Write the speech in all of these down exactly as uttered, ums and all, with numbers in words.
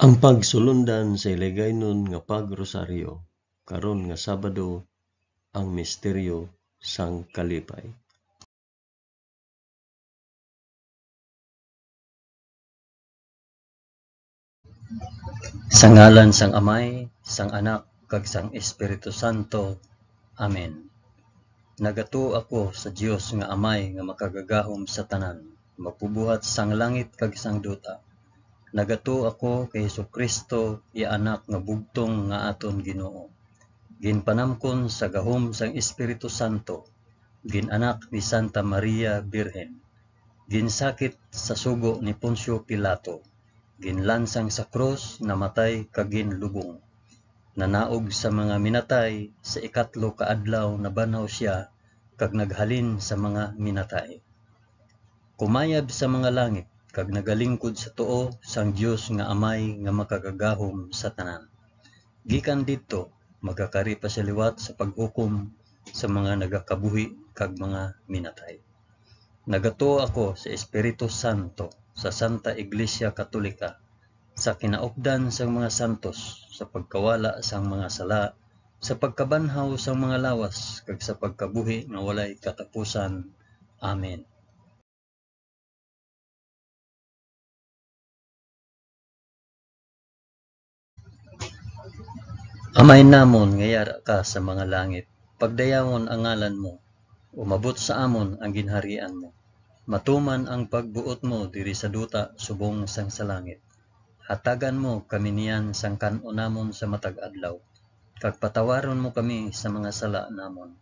Ang pagsulundan sa Hiligaynon nga pag-rosaryo karon nga Sabado, ang misteryo sang kalipay. Sa ngalan sang Amay, sang Anak, kag sang Espiritu Santo. Amen. Nagatuo ako sa Dios nga Amay nga makagagahom sa tanan, magbubuhat sang langit kag sang duta. Nagatuo ako kay Jesu-Cristo, iya Anak nga bugtong nga aton Ginoo. Ginpanamkon sa gahom sang Espiritu Santo, gin-anak ni Santa Maria Birhen. Ginsakit sa sugo ni Poncio Pilato, ginlansang sa krus, namatay kag ginlubong. Nanaog sa mga minatay, sa ikatlo ka adlaw nabanhaw sia kag naghalin sa mga minatay. Kumayab sa mga langit kag nagalingkod sa tuo sang Dios nga Amay nga makagagahom sa tanan. Gikan didto, magakari pa sia liwat sa paghukom sa mga nagakabuhi kag mga minatay. Nagatuo ako sa Espiritu Santo, sa Santa Iglesia Katolika, sa kinaupdan sang mga santos, sa pagkawala sang mga sala, sa pagkabanhaw sang mga lawas, kag sa pagkabuhi nga walay katapusan. Amen. Amay namon nga yara ka sa mga langit, pagdayawon ang ngalan mo, umabot sa amon ang ginharian mo. Matuman ang pagbuot mo diri sa duta subong sang sa langit. Hatagan mo kami niyan sang kan-on namon sa matag adlaw, kag patawaron mo kami sa mga sala namon,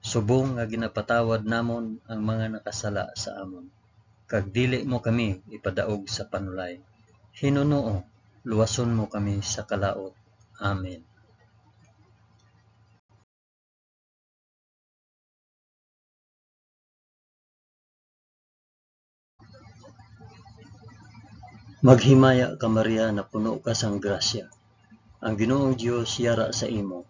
subong nga ginapatawad namon ang mga nakasala sa amon. Kag dili mo kami ipadaog sa panulay. Hinunoo, luwason mo kami sa kalaut. Amen. Maghimaya ka, Maria, napuno ka sang grasya. Ang Ginoong Dios yara sa imo.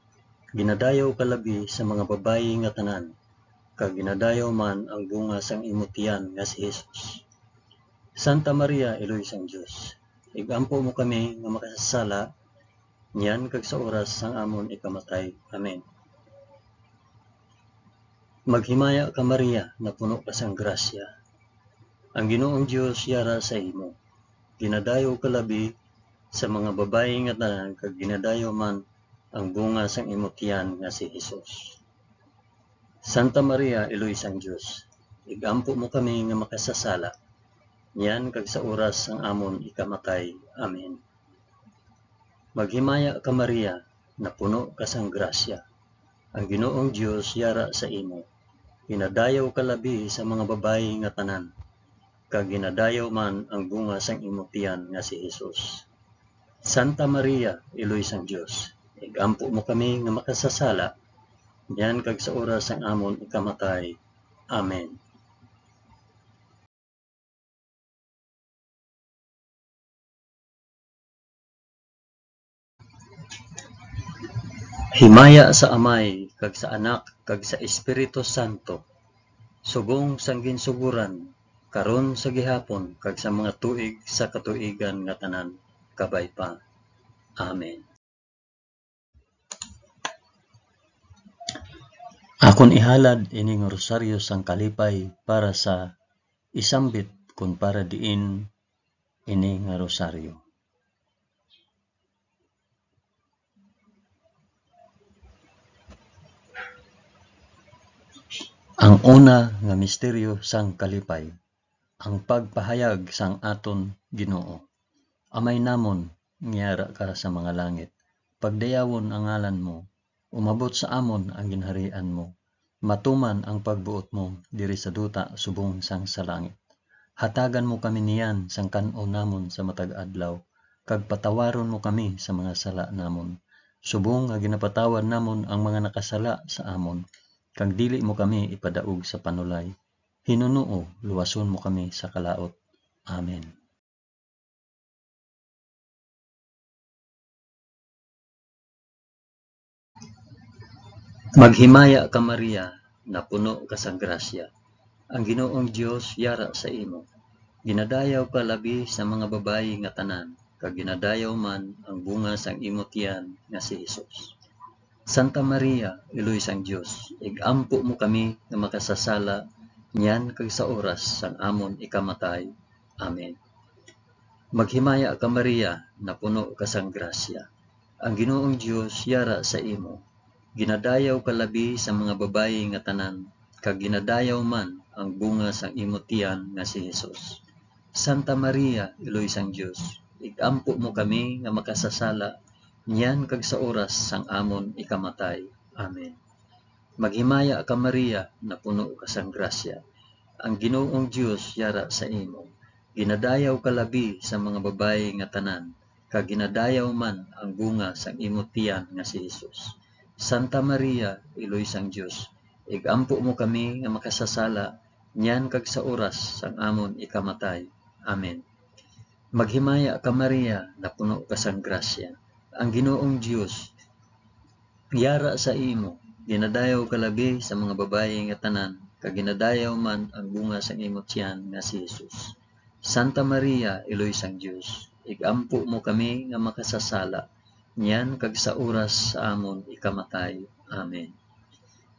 Ginadayaw ka labi sa mga babayi nga tanan, kag ginadayaw man ang bunga sang imo tiyan nga si Jesus. Santa Maria, Iloy sang Dios, ig-ampo mo kami nga makasasala, niyan kag sa oras sang amon ikamatay. Amen. Maghimaya ka, Maria, napuno ka sang grasya. Ang Ginoong Dios yara sa imo. Ginadayaw ka labi sa mga babayi nga tanan, kag ginadayaw man ang bunga sang imo tiyan nga si Jesus. Santa Maria, Iloy sang Dios, ig-ampo mo kami nga makasasala, niyan kag sa oras sang amon ikamatay. Amen. Maghimaya ka, Maria, napuno ka sang grasya. Ang Ginoong Dios yara sa imo. Ginadayaw ka labi sa mga babayi nga tanan, kag ginadayaw man ang bunga sang imo tiyan nga si Jesus. Santa Maria, Iloy sang Dios, ig-ampo mo kami nga makasasala, niyan kag sa oras sang amon ikamatay. Amen. Himaya sa Amay, kag sa Anak, kag sa Espiritu Santo, subong sang ginsugoran, karon, sa gihapon, kag sa mga tuig sa katuigan nga tanan. Kabay pa. Amen. Akon ihalad ini nga rosaryo sang kalipay para sa isambit kon para diin ini nga rosaryo. Ang una nga misteryo sang kalipay, ang pagpahayag sang aton Ginoo. Amay namon, nga yara ka sa mga langit, pagdayawon ang ngalan mo, umabot sa amon ang ginharian mo, matuman ang pagbuot mo diri sa duta subong sang sa langit. Hatagan mo kami niyan sang kan-on namon sa matag adlaw, kag patawaron mo kami sa mga sala namon, subong nga ginapatawad namon ang mga nakasala sa amon, kag dili mo kami ipadaog sa panulay. Hinunoo, luwason mo kami sa kalaut. Amen. Maghimaya ka, Maria, napuno ka sang grasya. Ang Ginoong Dios yara sa imo. Ginadayaw ka labi sa mga babayi nga tanan, kag ginadayaw man ang bunga sang imo tiyan nga si Jesus. Santa Maria, Iloy sang Dios, ig-ampo mo kami nga makasasala niyan kag sa oras sang amon ikamatay. Amen. Maghimaya ka, Maria, napuno ka sang grasya. Ang Ginoong Dios yara sa imo. Ginadayaw ka labi sa mga babayi nga tanan, kag ginadayaw man ang bunga sang imo tiyan nga si Jesus. Santa Maria, Iloy sang Dios, ig-ampo mo kami nga makasasala niyan kag sa oras sang amon ikamatay. Amen. Maghimaya ka, Maria, napuno ka sang grasya. Ang Ginoong Dios yara sa imo. Ginadayaw ka labi sa mga babayi nga tanan, kag ginadayaw man ang bunga sang imo tiyan nga si Jesus. Santa Maria, Iloy sang Dios, ig-ampo mo kami nga makasasala niyan kag sa oras sang amon ikamatay. Amen. Maghimaya ka, Maria, napuno ka sang grasya. Ang Ginoong Dios yara sa imo. Ginadayaw ka labi sa mga babayi nga tanan, kag ginadayaw man ang bunga sang imo tiyan nga si Jesus. Santa Maria, Iloy sang Dios, ig-ampo mo kami nga makasasala, niyan kag sa oras sa amon ikamatay. Amen.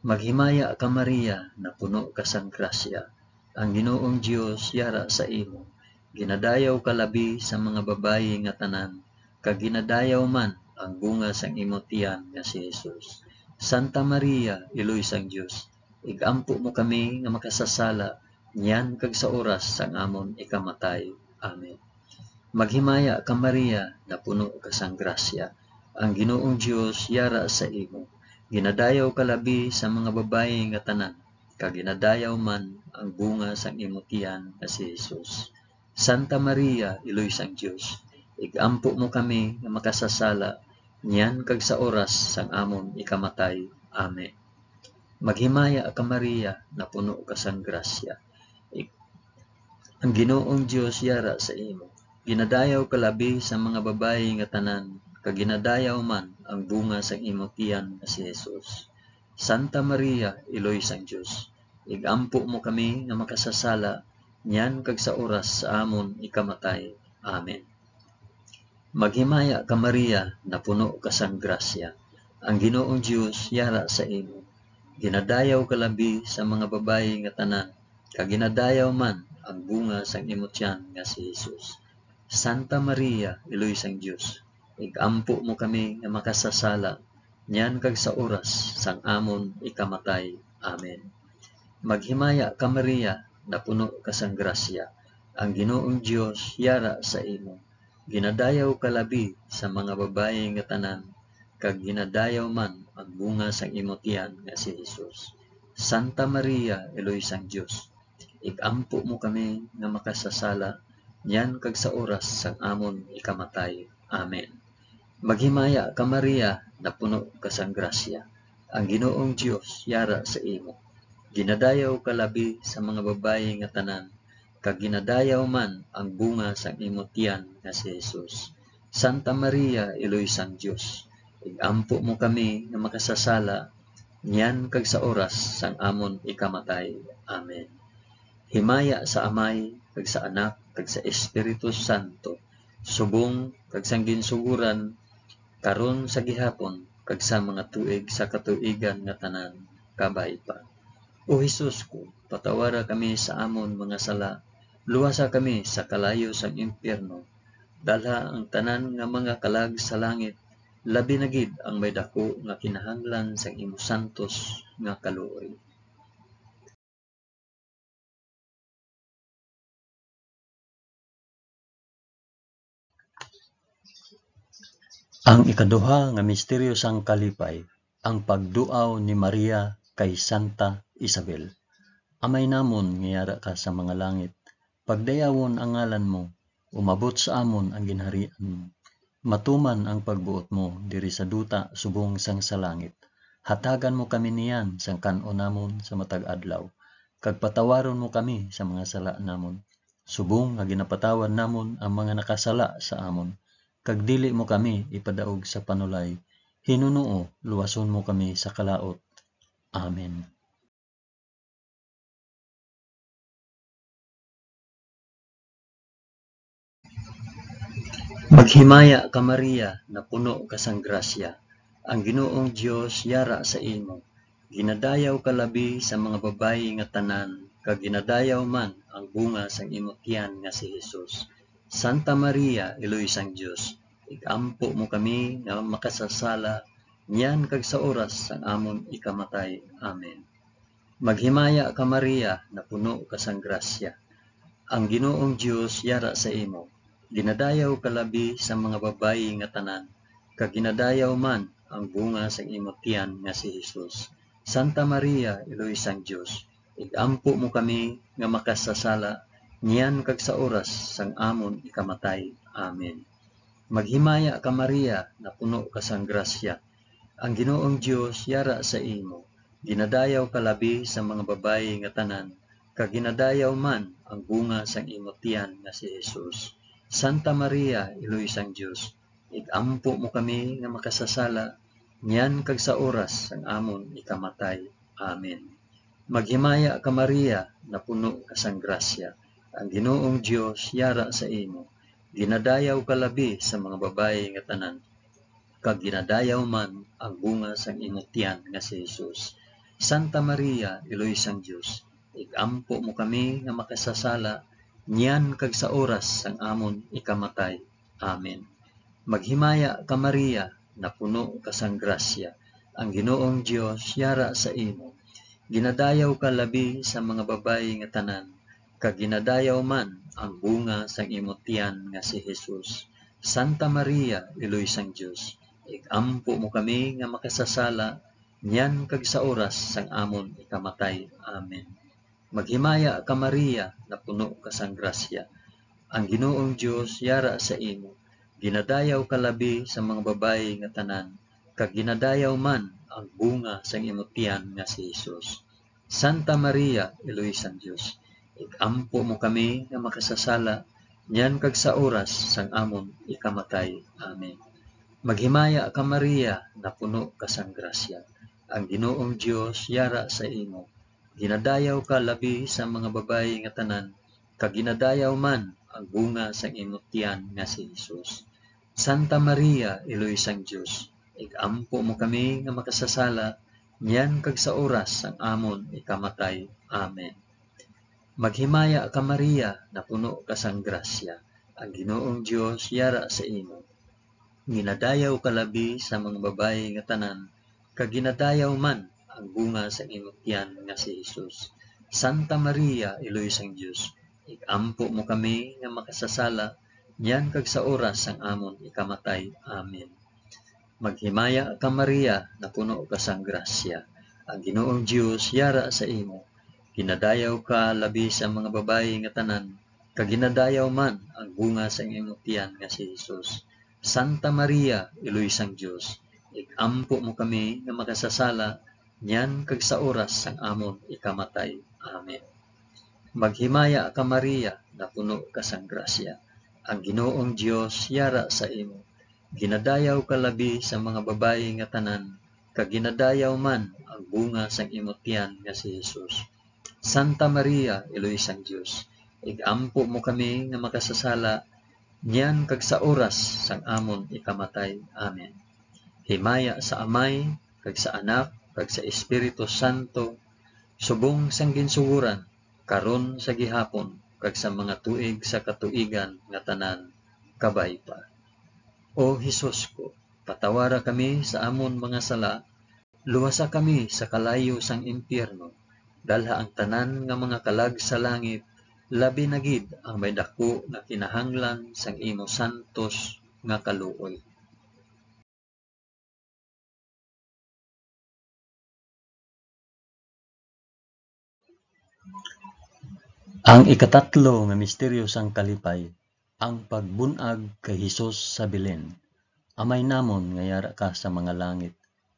Maghimaya ka, Maria, napuno ka sang grasya. Ang Ginoong Dios yara sa imo. Ginadayaw ka labi sa mga babayi nga tanan, kag ginadayaw man ang bunga sang imo tiyan nga si Jesus. Santa Maria, Iloy sang Dios, ig-ampo mo kami nga makasasala niyan kag sa oras sang amon ikamatay. Amen. Maghimaya ka, Maria, napuno ka sang grasya. Ang Ginoong Dios yara sa imo. Ginadayaw ka labi sa mga babayi nga tanan, kag ginadayaw man ang bunga sang imo tiyan nga si Jesus. Santa Maria, Iloy sang Dios, ig-ampo mo kami nga makasasala niyan kag sa oras sang amon ikamatay. Amen. Maghimaya ka, Maria, napuno ka sang grasya. Ig-, ang Ginoong Dios yara sa imo. Ginadayaw ka labi sa mga babayi nga tanan, kag ginadayaw man ang bunga sang imo tiyan nga si Jesus. Santa Maria, Iloy sang Dios, ig-ampo mo kami nga makasasala niyan kag sa oras sa amon ikamatay. Amen. Maghimaya ka, Maria, napuno ka sang grasya. Ang Ginoong Dios yara sa imo. Ginadayaw ka labi sa mga babayi nga tanan, kag ginadayaw man ang bunga sang imo tiyan nga si Jesus. Santa Maria, Iloy sang Dios, ig-ampo mo kami nga makasasala niyan kag sa oras sang amon ikamatay. Amen. Maghimaya ka, Maria, napuno ka sang grasya. Ang Ginoong Dios yara sa imo. Ginadayaw ka labi sa mga babayi nga tanan, kag ginadayaw man ang bunga sang imo tiyan nga si Jesus. Santa Maria, Iloy sang Dios, ig-ampo mo kami nga makasasala niyan kag sa oras sang amon ikamatay. Amen. Maghimaya ka, Maria, napuno ka sang grasya. Ang Ginoong Dios yara sa imo. Ginadayaw ka labi sa mga babayi nga tanan, kag ginadayaw man ang bunga sang imo tiyan nga si Jesus. Santa Maria, Iloy sang Dios, ig-ampo mo kami nga makasasala niyan kag sa oras sang amon ikamatay. Amen. Himaya sa Amay, kag sa Anak, kag sa Espiritu Santo, subong kag sang ginsuguran, karon, sa gihapon, kag sa mga tuig sa katuigan nga tanan. Kabay pa. O Jesus ko, patawara kami sa amon mga sala, luwasa kami sa kalayo sang impyerno, dalha ang tanan nga mga kalag sa langit, labi na gid ang may daku nga kinahanglan sang imo santos nga kaluoy. Ang ikaduha nga misteryo sang kalipay, ang pagduaw ni Maria kay Santa Isabel. Amay namon nga yara ka sa mga langit, pagdayawon ang ngalan mo, umabot sa amon ang ginharian mo. Matuman ang pagbuot mo diri sa duta subong sang sa langit. Hatagan mo kami niyan sang kan-on namon sa matag adlaw, kag patawaron mo kami sa mga sala namon, subong nga ginapatawad namon ang mga nakasala sa amon, kag dili mo kami ipadaog sa panulay, hinunoo luwason mo kami sa kalaut. Amen. Maghimaya ka, Maria, napuno ka sang grasya, ang Ginoong Dios yara sa imo. Ginadayaw ka labi sa mga babayi nga tanan, kag ginadayaw man ang bunga sang imo tiyan nga si Jesus. Santa Maria, Iloy sang Dios, ig-ampo mo kami nga makasasala, niyan kag sa oras sang amon ikamatay. Amen. Maghimaya ka, Maria, napuno ka sang grasya. Ang Ginoong Dios yara sa imo. Ginadayaw ka labi sa mga babayi nga tanan, kag ginadayaw man ang bunga sang imo tiyan nga si Jesus. Santa Maria, Iloy sang Dios, ig-ampo mo kami nga makasasala, niyan kag sa oras sang amon ikamatay. Amen. Maghimaya ka, Maria, napuno ka sang grasya. Ang Ginoong Dios yara sa imo. Ginadayaw ka labi sa mga babayi nga tanan, kag ginadayaw man ang bunga sang imo tiyan nga si Jesus. Santa Maria, Iloy sang Dios, ig-ampo mo kami nga makasasala, niyan kag sa oras sang amon ikamatay. Amen. Maghimaya ka, Maria, napuno ka sang grasya. Ang Ginoong Dios yara sa imo. Ginadayaw ka labi sa mga babayi nga tanan, kag ginadayaw man ang bunga sang imo tiyan nga si Jesus. Santa Maria, Iloy sang Dios, ig-ampo mo kami nga makasasala, niyan kag sa oras sang amon ikamatay. Amen. Maghimaya ka, Maria, napuno ka sang grasya, ang Ginoong Dios yara sa imo. Ginadayaw ka labi sa mga babayi nga tanan, kag ginadayaw man ang bunga sang imo tiyan nga si Jesus. Santa Maria, Iloy sang Dios, ig-ampo mo kami nga makasasala, niyan kag sa oras sang amon ikamatay. Amen. Maghimaya ka, Maria, napuno ka sang grasya. Ang Ginoong Dios yara sa imo. Ginadayaw ka labi sa mga babayi nga tanan, kag ginadayaw man ang bunga sang imo tiyan nga si Jesus. Santa Maria, Iloy sang Dios, ig-ampo mo kami nga makasasala, niyan kag sa oras sang amon ikamatay. Amen. Maghimaya ka, Maria, napuno ka sang grasya. Ang Ginoong Dios yara sa imo. Ginadayaw ka labi sa mga babayi nga tanan, kag ginadayaw man ang bunga sang imo tiyan nga si Jesus. Santa Maria, Iloy sang Dios, ig-ampo mo kami nga makasasala, niyan kag sa oras sang amon ikamatay. Amen. Maghimaya ka, Maria, napuno ka sang grasya, ang Ginoong Dios yara sa imo. Ginadayaw ka labi sa mga babayi nga tanan, kag ginadayaw man ang bunga sang imo tiyan nga si Jesus. Santa Maria, Iloy sang Dios, ig-ampo mo kami nga makasasala, niyan kag sa oras sang amon ikamatay. Amen. Maghimaya ka, Maria, napuno ka sang grasya. Ang Ginoong Dios yara sa imo. Ginadayaw ka labi sa mga babayi nga tanan, kag ginadayaw man ang bunga sang imo tiyan nga si Jesus. Santa Maria, Iloy sang Dios, ig-ampo mo kami nga makasasala, niyan kag sa oras sang amon ikamatay. Amen. Maghimaya ka, Maria, napuno ka sang grasya. Ang Ginoong Dios yara sa imo. Ginadayaw ka labi sa mga babayi nga tanan, kag ginadayaw man ang bunga sang imo tiyan nga si Jesus. Santa Maria, Iloy sang Dios, ig-ampo mo kami nga makasasala, niyan kag sa oras sang amon ikamatay. Amen. Himaya sa Amay, kag sa Anak, kag sa Espiritu Santo, subong sang ginsugoran, karon, sa gihapon, kag sa mga tuig sa katuigan nga tanan. Kabay pa. O Jesus ko, patawara kami sa amon mga sala, luwasa kami sa kalayo sang impyerno, dalha ang tanan nga mga kalag sa langit, labi na gid ang may daku nga kinahanglan sang imo santos nga kaluoy. Ang ikatatlo nga misteryo sang kalipay, ang pagbun-ag kay Jesus sa Belen. Amay namon nga yara ka sa mga langit,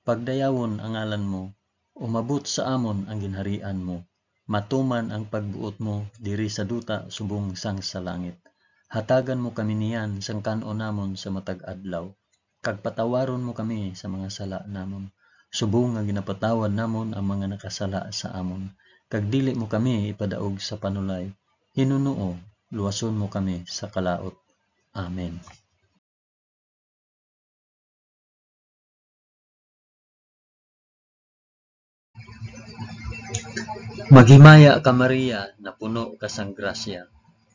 pagdayawon ang ngalan mo, umabot sa amon ang ginharian mo, matuman ang pagbuot mo diri sa duta subong sang sa langit. Hatagan mo kami niyan sang kan-on namon sa matag adlaw, kag patawaron mo kami sa mga sala namon, subong nga ginapatawad namon ang mga nakasala sa amon, kag dili mo kami ipadaog sa panulay. Hinunoo, luwason mo kami sa kalaut. Amen. Maghimaya ka, Maria, napuno ka sang grasya.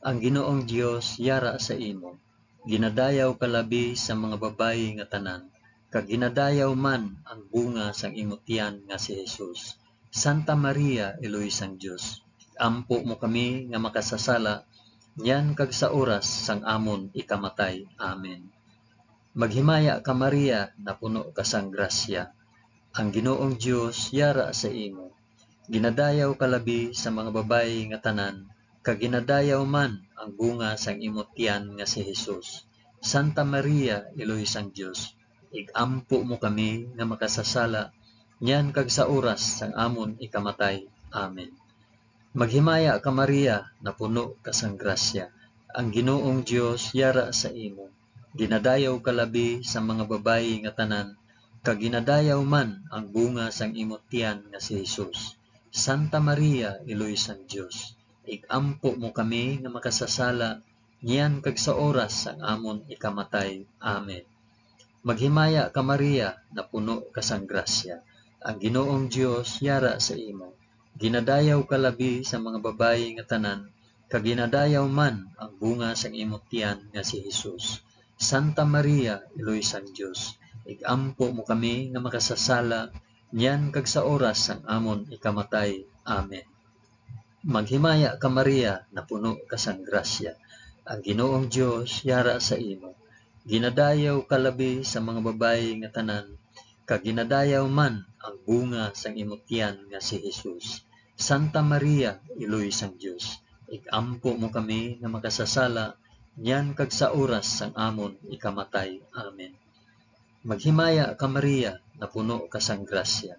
Ang Ginoong Dios yara sa imo. Ginadayaw ka labi sa mga babayi nga tanan, kag ginadayaw man ang bunga sang imo tiyan nga si Jesus. Santa Maria, Iloy sang Dios, ampo mo kami nga makasasala, niyan kag sa oras sang amon ikamatay. Amen. Maghimaya ka, Maria, napuno ka sang grasya. Ang Ginoong Dios yara sa imo. Ginadayaw ka labi sa mga babayi nga tanan, kag ginadayaw man ang bunga sang imo tiyan nga si Jesus. Santa Maria, Iloy sang Dios, ig-ampo mo kami nga makasasala, niyan kag sa oras sang amon ikamatay. Amen. Maghimaya ka, Maria, napuno ka sang grasya. Ang Ginoong Dios yara sa imo. Ginadayaw ka labi sa mga babayi nga tanan, kag ginadayaw man ang bunga sang imo tiyan nga si Jesus. Santa Maria, Iloy sang Dios, ig-ampo mo kami nga makasasala, niyan kag sa oras sang amon ikamatay. Amen. Maghimaya ka, Maria, napuno ka sang grasya. Ang Ginoong Dios yara sa imo. Ginadayaw ka labi sa mga babayi nga tanan, kag ginadayaw man ang bunga sang imo tiyan nga si Jesus. Santa Maria, Iloy sang Dios, ig-ampo mo kami nga makasasala, niyan kag sa oras sang amon ikamatay. Amen. Maghimaya ka, Maria, napuno ka sang grasya. Ang Ginoong Dios yara sa imo. Ginadayaw ka labi sa mga babayi nga tanan, kag ginadayaw man ang bunga sang imo tiyan nga si Jesus. Santa Maria, Iloy sang Dios, ig-ampo mo kami nga makasasala, niyan kag sa oras sang amon ikamatay. Amen. Maghimaya ka, Maria, napuno ka sang grasya.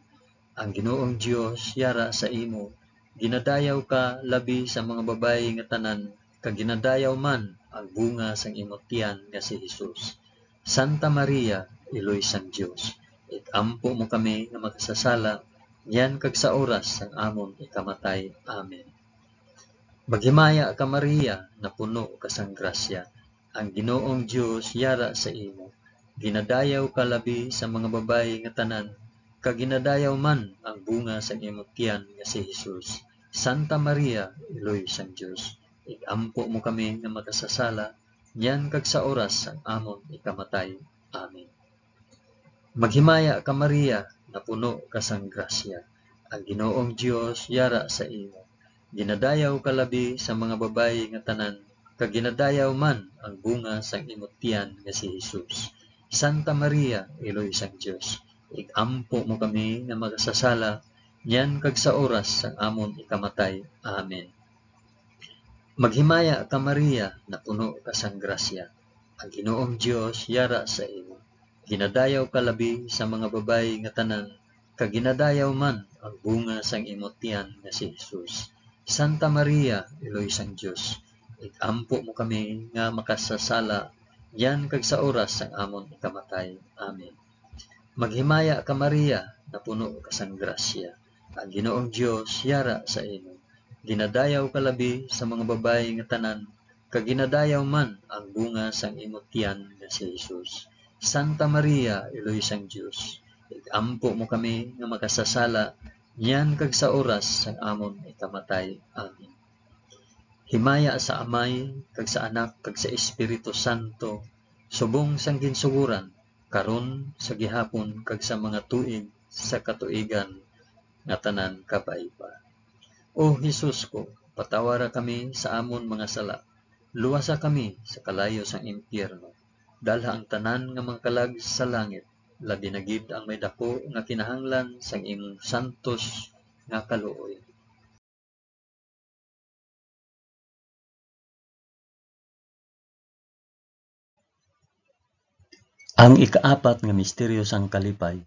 Ang Ginoong Dios yara sa imo. Ginadayaw ka labi sa mga babayi nga tanan, kag ginadayaw man ang bunga sang imo tiyan nga si Jesus. Santa Maria, Iloy sang Dios, ig-ampo mo kami nga makasasala, niyan kag sa oras sang amon ikamatay. Amen. Maghimaya ka, Maria, napuno ka sang grasya. Ang Ginoong Dios yara sa imo. Ginadayaw ka labi sa mga babayi nga tanan, kag ginadayaw man ang bunga sang imo tiyan nga si Jesus. Santa Maria, Iloy sang Dios, ig-ampo mo kami nga makasasala, niyan kag sa oras sang amon ikamatay. Amen. Maghimaya ka, Maria, napuno ka sang grasya. Ang Ginoong Dios yara sa imo. Ginadayaw ka labi sa mga babayi nga tanan, kag ginadayaw man ang bunga sang imo tiyan nga si Jesus. Santa Maria, Iloy sang Dios, ig-ampo mo kami nga makasasala, niyan kag sa oras sang amon ikamatay. Amen. Maghimaya ka, Maria, napuno ka sang grasya. Ang Ginoong Dios yara sa imo. Ginadayaw ka labi sa mga babayi nga tanan, kag ginadayaw man ang bunga sang imo tiyan nga si Jesus. Santa Maria, Iloy sang Dios, ig-ampo mo kami nga makasasala, niyan kag sa oras sang amon ikamatay. Amen. Maghimaya ka, Maria, napuno ka sang grasya. Ang Ginoong Dios yara sa imo. Ginadayaw ka labi sa mga babayi nga tanan, kag ginadayaw man ang bunga sang imo tiyan nga si Jesus. Santa Maria, Iloy sang Dios, ig-ampo mo kami nga makasasala, niyan kag sa oras sang amon ikamatay. Amen. Himaya sa Amay, kag sa Anak, kag sa Espiritu Santo, subong sang ginsugoran, karon, sa gihapon, kag sa mga tuig sa katuigan nga tanan. Kabay pa. O Jesus ko, patawara kami sa amon mga sala, luwasa kami sa kalayo sang impyerno, dalha ang tanan nga mga kalag sa langit, labi na gid ang may daku nga kinahanglan sang imong santos nga kaluoy. Ang ikaapat nga misteryo sang kalipay,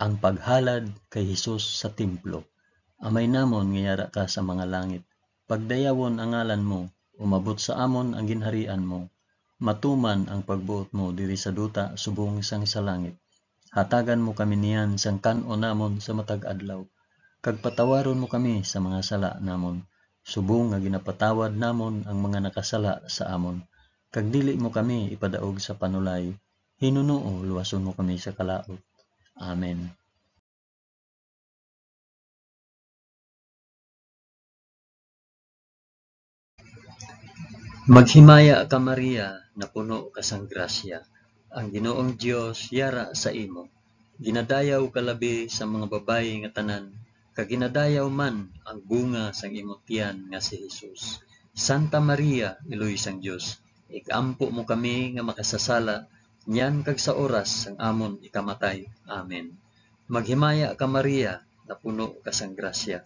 ang paghalad kay Jesus sa templo. Amay namon nga yara ka sa mga langit, pagdayawon ang ngalan mo, umabot sa amon ang ginharian mo, matuman ang pagbuot mo diri sa duta subong sang sa langit. Hatagan mo kami niyan sang kan-on namon sa matag adlaw, kag patawaron mo kami sa mga sala namon, subong nga ginapatawad namon ang mga nakasala sa amon, kag dili mo kami ipadaog sa panulay, hinunoo luwason mo kami sa kalaut. Amen. Maghimaya ka, Maria, napuno ka sang grasya, ang Ginoong Dios yara sa imo. Ginadayaw ka labi sa mga babayi nga tanan, kag ginadayaw man ang bunga sang imo tiyan nga si Jesus. Santa Maria, Iloy sang Dios, ig-ampo mo kami nga makasasala, niyan kag sa oras sang amon ikamatay. Amen. Maghimaya ka, Maria, napuno ka sang grasya,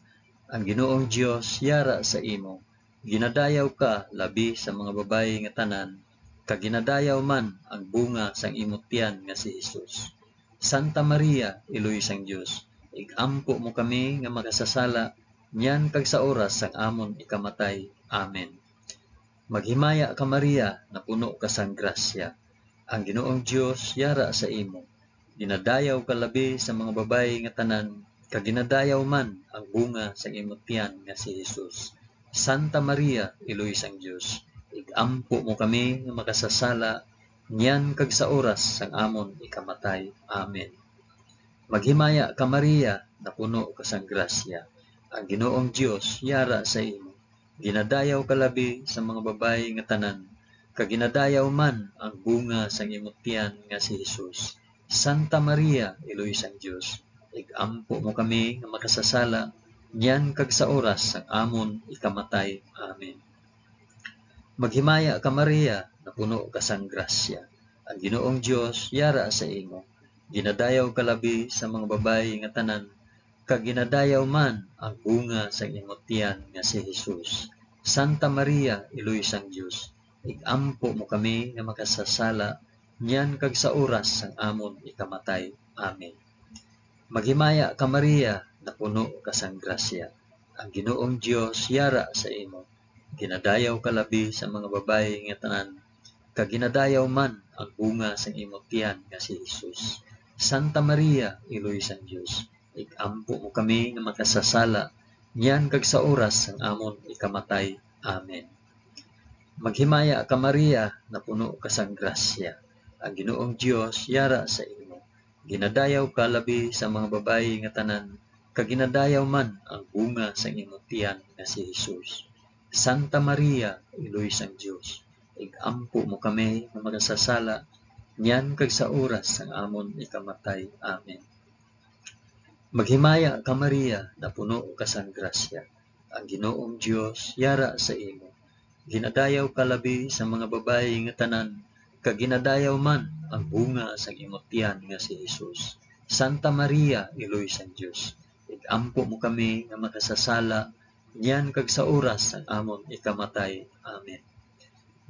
ang Ginoong Dios yara sa imo. Ginadayaw ka labi sa mga babayi nga tanan, kag ginadayaw man ang bunga sang imo tiyan nga si Jesus. Santa Maria, Iloy sang Dios, ig-ampo mo kami nga makasasala, niyan kag sa oras sang amon ikamatay. Amen. Maghimaya ka, Maria, napuno ka sang grasya, ang Ginoong Dios yara sa imo. Ginadayaw ka labi sa mga babayi nga tanan, kag ginadayaw man ang bunga sang imo tiyan nga si Jesus. Santa Maria, Iloy sang Dios, ig-ampo mo kami nga makasasala, niyan kag sa oras sang amon ikamatay. Amen. Maghimaya ka, Maria, napuno ka sang grasya, ang Ginoong Dios yara sa imo. Ginadayaw ka labi sa mga babayi nga tanan, kag ginadayaw man ang bunga sang imo tiyan nga si Jesus. Santa Maria, Iloy sang Dios, ig-ampo mo kami nga makasasala, niyan kag sa oras sang amon ikamatay. Amen. Maghimaya ka, Maria, napuno ka sang grasya, ang Ginoong Dios yara sa imo. Ginadayaw ka labi sa mga babayi nga tanan, kag ginadayaw man ang bunga sang imo tiyan nga si Jesus. Santa Maria, Iloy sang Dios, ig-ampo mo kami nga makasasala, niyan kag sa oras sang amon ikamatay. Amen. Maghimaya ka, Maria, napuno ka sang grasya, ang Ginoong Dios yara sa imo. Ginadayaw ka labi sa mga babayi nga tanan, kag ginadayaw man ang bunga sang imo tiyan nga si Jesus. Santa Maria, Iloy sang Dios, ig-ampo mo kami nga makasasala, niyan kag sa oras sang amon ikamatay. Amen. Maghimaya ka, Maria, napuno ka sang grasya, ang Ginoong Dios yara sa imo. Ginadayaw ka labi sa mga babayi nga tanan, kag ginadayaw man ang bunga sang imo tiyan nga si Jesus. Santa Maria, Iloy sang Dios, ig-ampo mo kami nga makasasala, niyan kag sa oras sang amon ikamatay. Amen. Maghimaya ka, Maria, napuno ka sang grasya, ang Ginoong Dios yara sa imo. Ginadayaw ka labi sa mga babayi nga tanan, kag ginadayaw man ang bunga sang imo tiyan nga si Jesus. Santa Maria, Iloy sang Dios, ig-ampo mo kami nga makasasala, niyan kag sa oras sang amon ikamatay. Amen.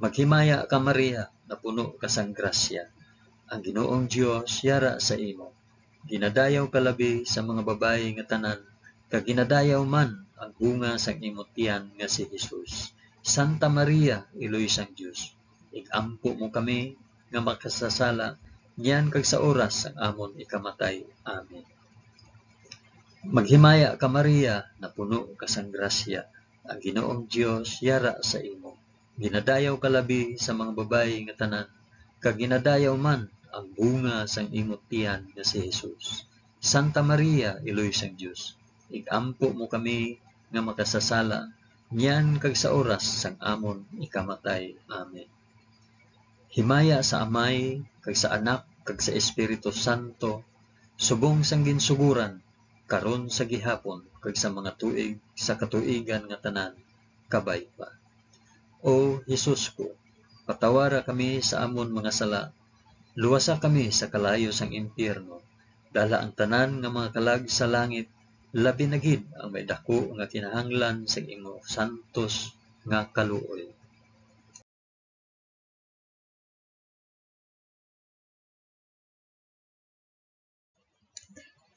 Maghimaya ka, Maria, napuno ka sang grasya, ang Ginoong Dios yara sa imo. Ginadayaw ka labi sa mga babayi nga tanan, kag ginadayaw man ang bunga sang imo tiyan nga si Jesus. Santa Maria, Iloy sang Dios, ig-ampo mo kami nga makasasala, niyan kag sa oras sang amon ikamatay. Amen. Maghimaya ka, Maria, napuno ka sang grasya, ang Ginoong Dios yara sa imo. Ginadayaw ka labi sa mga babayi nga tanan, kag ginadayaw man ang bunga sang imo tiyan nga si Jesus. Santa Maria, Iloy sang Dios, ig-ampo mo kami nga makasasala, niyan kag sa oras sang amon ikamatay. Amen. Himaya sa Amay, kag sa Anak, kag sa Espiritu Santo, subong sang ginsugoran, karon, sa gihapon, kag sa mga tuig sa katuigan nga tanan. Kabay pa. O Jesus ko, patawara kami sa amon mga sala, luwasa kami sa kalayo sang impyerno, dala ang tanan nga mga kalag sa langit, labi na gid ang may daku nga kinahanglan sang imo santos nga kaluoy.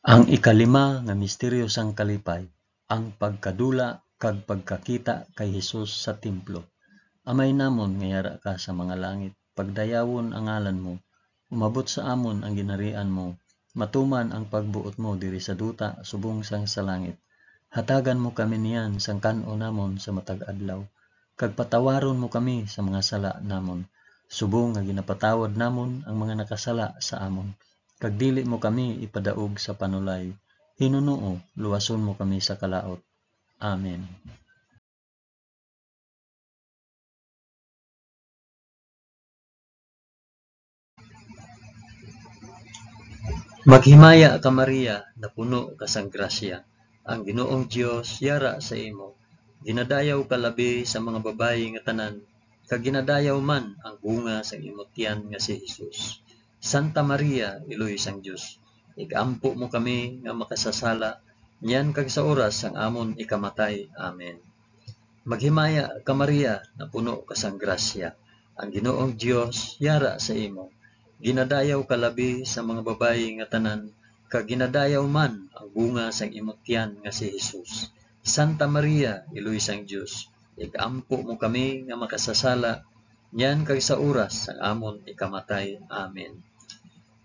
Ang ikalima nga misteryo sang kalipay, ang pagkadula kag pagkakita kay Jesus sa templo. Amay namon nga yara ka sa mga langit, pagdayawon ang ngalan mo, umabot sa amon ang ginharian mo, matuman ang pagbuot mo diri sa duta subong sang sa langit. Hatagan mo kami niyan sang kan-on namon sa matag adlaw, kag patawaron mo kami sa mga sala namon, subong nga ginapatawad namon ang mga nakasala sa amon, kag dili mo kami ipadaog sa panulay. Hinunoo, luwason mo kami sa kalaut. Amen. Maghimaya ka, Maria, napuno ka sang grasya, ang Ginoong Dios yara sa imo. Ginadayaw ka labi sa mga babayi nga tanan, kag ginadayaw man ang bunga sang imo tiyan nga si Jesus. Santa Maria, Iloy sang Dios, ig-ampo mo kami nga makasasala, niyan kag sa oras sang amon ikamatay. Amen. Maghimaya ka, Maria, napuno ka sang grasya, ang Ginoong Dios yara sa imo. Ginadayaw ka labi sa mga babayi nga tanan, kag ginadayaw man ang bunga sang imo tiyan nga si Jesus. Santa Maria, Iloy sang Dios, ig-ampo mo kami nga makasasala, niyan kag sa oras sang amon ikamatay. Amen.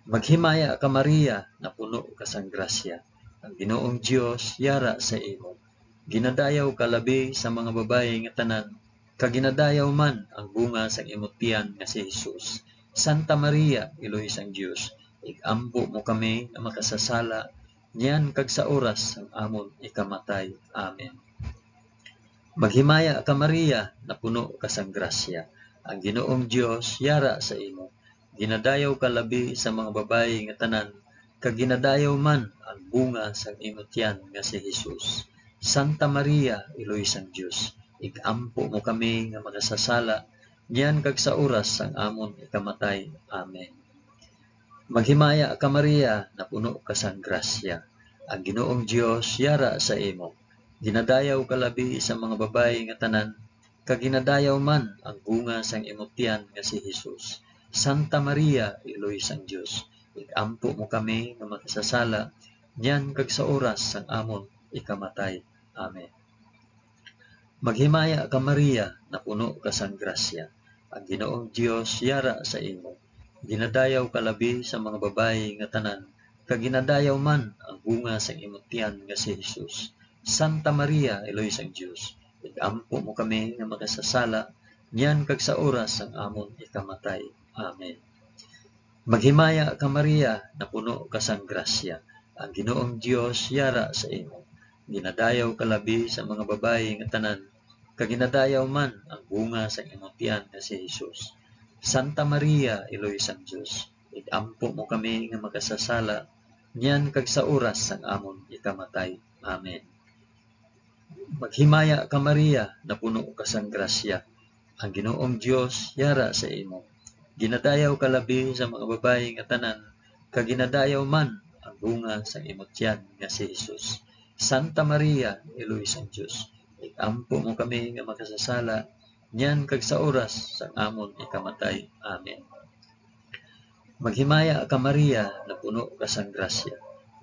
Maghimaya ka, Maria, napuno ka sang grasya, ang Ginoong Dios yara sa imo. Ginadayaw ka labi sa mga babayi nga tanan, kag ginadayaw man ang bunga sang imo tiyan nga si Jesus. Santa Maria, Iloy sang Dios, ig-ampo mo kami nga makasasala, niyan kag sa oras sang amon ikamatay. Amen. Maghimaya ka, Maria, napuno ka sang grasya, ang Ginoong Dios yara sa imo. Ginadayaw ka labi sa mga babayi nga tanan, kag ginadayaw man ang bunga sang imo tiyan nga si Jesus. Santa Maria, Iloy sang Dios, ig-ampo mo kami nga makasasala, niyan kag sa oras sang amon ikamatay. Amen. Maghimaya ka, Maria, napuno ka sang grasya, ang Ginoong Dios yara sa imo. Ginadayaw ka labi sa mga babayi nga tanan, kag ginadayaw man ang bunga sang imo tiyan nga si Jesus. Santa Maria, Iloy sang Dios, ig-ampo mo kami nga makasasala, niyan kag sa oras sang amon ikamatay. Amen. Maghimaya ka, Maria, napuno ka sang grasya, ang Ginoong Dios yara sa imo. Ginadayaw ka labi sa mga babayi nga tanan, kag ginadayaw man ang bunga sang imo tiyan nga si Jesus. Santa Maria, Iloy sang Dios, ig-ampo mo kami nga makasasala, niyan kag sa oras sang amon ikamatay. Amen. Maghimaya ka, Maria, napuno ka sang grasya, ang Ginoong Dios yara sa imo. Ginadayaw ka labi sa mga babayi nga tanan, kag ginadayaw man ang bunga sang imo tiyan nga si Jesus. Santa Maria, Iloy sang Dios, ig-ampo mo kami nga makasasala, niyan kag sa oras sang amon ikamatay. Amen. Maghimaya ka, Maria, napuno ka sang grasya, ang Ginoong Dios yara sa imo. Ginadayaw ka labi sa mga babayi nga tanan, kag ginadayaw man ang bunga sang imo tiyan nga si Jesus. Santa Maria, Iloy sang Dios, ig-ampo mo kami nga makasasala, niyan kag sa oras sang amon ikamatay. Amen. Maghimaya ka, Maria, napuno ka sang grasya,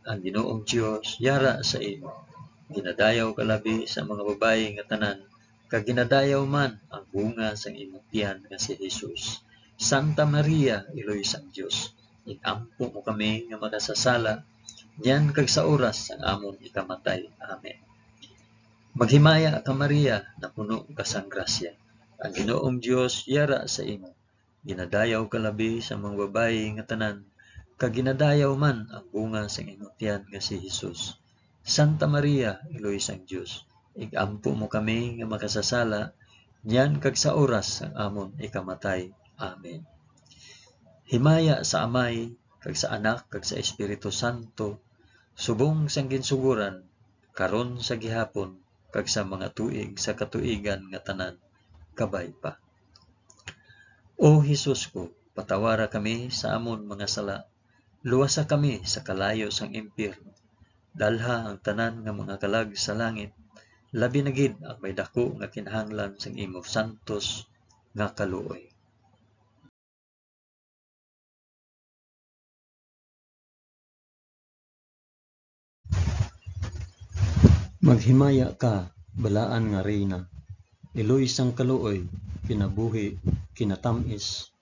ang Ginoong Dios yara sa imo. Ginadayaw ka labi sa mga babayi nga tanan, kag ginadayaw man ang bunga sang imo tiyan nga si Jesus. Santa Maria, Iloy sang Dios, ig-ampo mo kami nga makasasala, niyan kag sa oras sang amon ikamatay. Amen. Maghimaya ka, Maria, napuno ka sang grasya, ang Ginoong Dios yara sa imo. Ginadayaw ka labi sa mga babayi nga tanan, kag ginadayaw man ang bunga sang imo tiyan nga si Jesus. Santa Maria, Iloy sang Dios, ig-ampo mo kami nga makasasala, niyan kag sa oras sang amon ikamatay. Amen. Himaya sa Amay, kag sa Anak, kag sa Espiritu Santo, subong sang ginsugoran, karon, sa gihapon, kag sa mga tuig sa katuigan nga tanan. Kabay pa. O Jesus ko, patawara kami sa amon mga sala, luwasa kami sa kalayo sang impyerno, dalha ang tanan nga mga kalag sa langit, labi na gid ang may daku nga kinahanglan sang imo santos nga kaluoy. Maghimaya ka, balaan nga Reyna, iloy sang kaluoy, kinabuhi, kinatamis,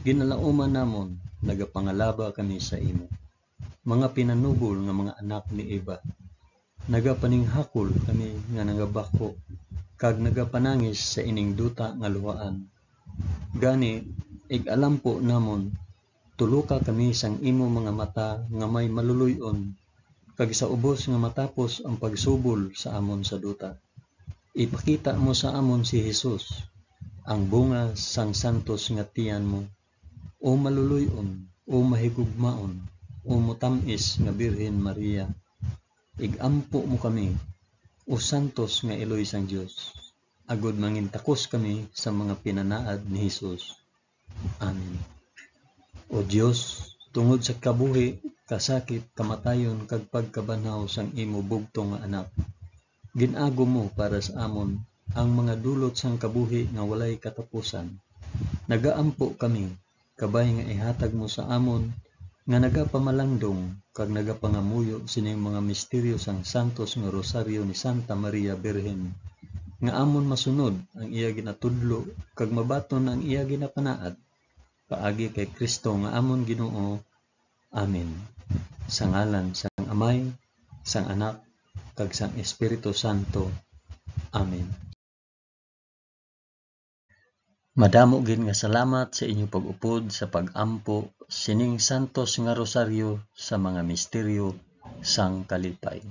ginalauman namon, nagapangalaba kami sa imo. Mga pinanubol nga mga anak ni Eva, nagapaninghakol kami nga nagabakho, kag nagapanangis sa ining duta nga luhaan. Gani, ig-alampo namon, tuloka kami sang imo mga mata nga may maluloy-on, kag sa ubos nga matapos ang pagsubol sa amon sa duta, ipakita mo sa amon si Jesus, ang bunga sang santos nga tiyan mo. O maluloy-on, o mahigugmaon, o motam-is nga Birhen Maria, ig-ampo mo kami, o santos nga iloy sang Dios, agod mangintakos kami sa mga pinanaad ni Jesus. Amen. O Dios, tungod sa kabuhi, kasakit, kamatayon, kag pagkabanhaw sang imo bugtong nga Anak, gin-agom mo para sa amon ang mga dulot sang kabuhi nga walay katapusan. Nagaampo kami, kabay nga ihatag mo sa amon nga nagapamalandong kag nagapangamuyo sining mga misteryo sang santos nga Rosaryo ni Santa Maria Birhen, nga amon masunod ang iya ginatudlo kag mabaton ang iya ginapanaad, paagi kay Cristo nga amon Ginoo. Amen. Sa ngalan sang Amay, sang Anak, kag sang Espiritu Santo. Amen. Madamo gid nga salamat sa inyo pag-upod sa pag-ampo sining santos nga rosaryo sa mga misteryo sang kalipay.